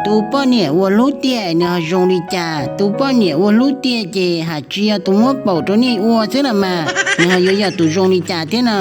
Tus poj niam uas hlub tiag nws ho zoo li cas? Tus poj niam uas hlub tiag ces hais tsis yog tus muab paum rau nej ua xwb los mas, nws ho yuav yog tus zoo li cas thiab no?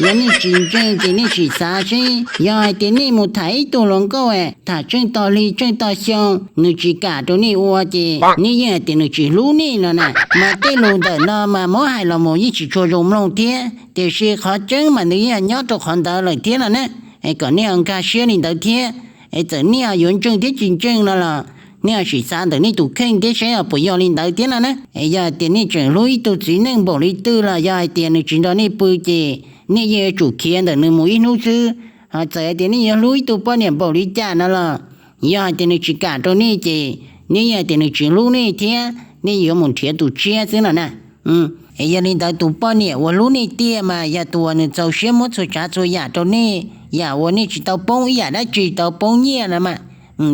Yog nej tsis ntseeg ces nej sim xav seb, yog hais tias nej mus tham ib tug hluas nkauj, tham tsheej tog hli tsheej tog xyoo, nws tsis kam rau nej ua ces nej yeej hais tias nws tsis hlub nej no na. Mas tej lus ntawm no mas muab hais los mus yeej tsis tshua zoo mloog thiab, tiam sis qhov tseeb mas nws yeej nyob rau qhov ntawd lawm thiab no na. Es kom nej ho nkag siab li ntawd thiab. Es txawm nej yuav ntseeg thiab tsis ntseeg no los nej ho sim xav ntawm nej tus kheej thiab seb puas yog li ntawd thiab no na. Es yog hais tias nej tseem hlub ib tug txiv neej npaum li twg los yog hais tias nws tsis nrog nej pw ces nej yeej yuav tsum khiav ntawm nws mus ib hnub xwb. Ho txawm hais tias nej yuav hlub ib tug poj niam npaum li cas no los, yog hais tias nws tsis kam rau nej ces nej yeej hais tias nws tsis hlub nej thiab nej yuav mus nrhiav tus tshiab xwb no na. Es yog li ntawd tus poj niam uas hlub nej tiag mas yog tus uas nws txaus siab muab txhua tsav txhua yam rau nej, yam uas nej tsis tau poob ib yam dab tsi, tau poob nyiaj no mas,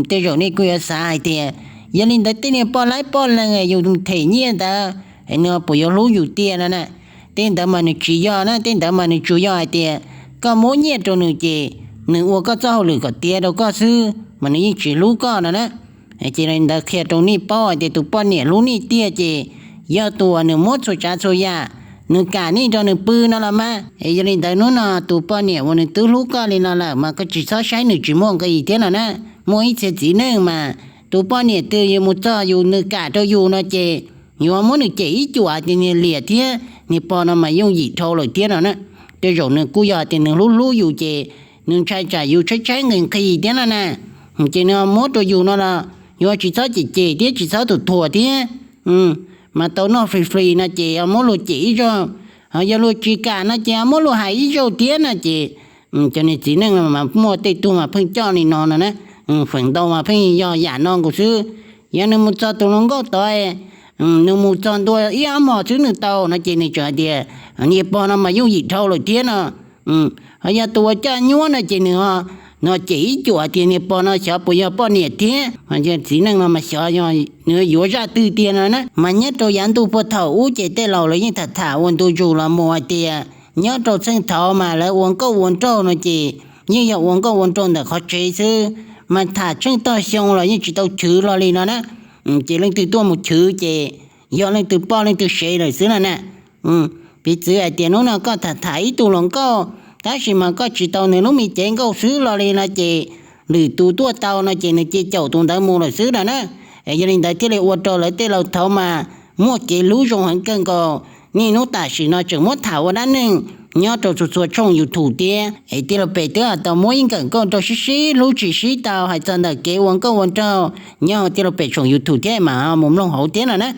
tej zaum nej kuj yuav xav hais tias, yog li ntawd tej niag poj laib poj leeg yus them nyiaj ntawd, nws puas yuav hlub yus tiag no na? Tej ntawd mas nws tsis yog na, tej ntawd mas nws tsuas yog hais tias koj muab nyiaj rau nws ces nws ua koj txoj hauj lwm kom tiav rau koj xwb mas nws yeej tsis hlub koj no na. Ces li ntawd qhia rau nej paub hais tias tus poj niam hlub nej tiag ces yog tus uas nws muab txhua tsav txhua yam, nws kam nej nrog nws pw no los mas. Es yog li ntawd hnub no tus poj niam uas nws twb hlub koj li no lawm mas koj tsis txhob saib nws tsis muaj nqis thiab no na. Muaj ib txhia txiv neej mas tus poj niam twg yuav mus txog yus nws kam rau yus no ces yuav muab nws cem ib cuam tias niag liam thiab niag pog no mas yooj yim dhau lawm thiab no na. Tej zaum nws kuj yog tias nws hlub hlub yus ces nws ntshai tsam yus tshaib tshaib nqhis nqhis thiab no na. Ces nws muab rau yus no los yuav tsis txhob cem cem thiab tsis txhob thuam thuam thiab, mas tau noj free free no ces ho muab luag cem ib zaug. Ho yog luag tsis kam no ces ho muab luag hais ib zaug thiab no ces cov niag txiv neej no mas muaj tej tug mas pheej coj li no no na. Feem ntau mas pheej yog yam no nkaus xwb. Yog nws mus txog tus hluas nkauj tod, nws mus txog ntua ib ob hmos xwb nws tau no ces nws tseem hais tias niag pog no mas yooj yim dhau lawm thiab no. Ho yog tus uas coj nyuab no ces nws ho cem ib cuam tias niag pog no xyov puas yog poj niam thiab. Txiv neej no mas xyov nws yuav zaj twg tiag no na. Mas nyob rau yav ntuj puag thaum ub ces tej laus lawv yeej tham tham ua ntu zus los mus hais tias nyob rau txheej thaud mas lawv ua nkauj ua nraug no ces yeej yog ua nkauj ua nraug ntawm qhov tsev xwb. Mas tham tsheej tog xyoo los yeej tsis tau chwv hlo li no na. Ces leej twg tuaj mus chwv ces yog leej twg poj leej twg sev lawm xwb no na. Piv txwv hais tias hnub no koj tham tham ib tug hluas nkauj, tab sis mas koj tsis tau nws lub me cev nkauj xwb los li no ces lwm tus tuaj tau no ces nws cia caum tus ntawd mus lawm xwb no na. Yog li ntawd thiaj li ua rau lawv tej laus thaud mas muaj kev hlub zoo heev kawg nkaus. Niaj hnub tam sim no tseem muab tham ua dab neeg nyob rau txhua txhua tshooj YouTube thiab. Es tij laug Pem twb tau muab ib nkawm nkauj rau sib sib hlub tsis sib tau hais txog ntawm kev ua nkauj ua nraug nyob hauv tij laug Pem tshooj YouTube thiab mas mus mloog hauv thiab no na.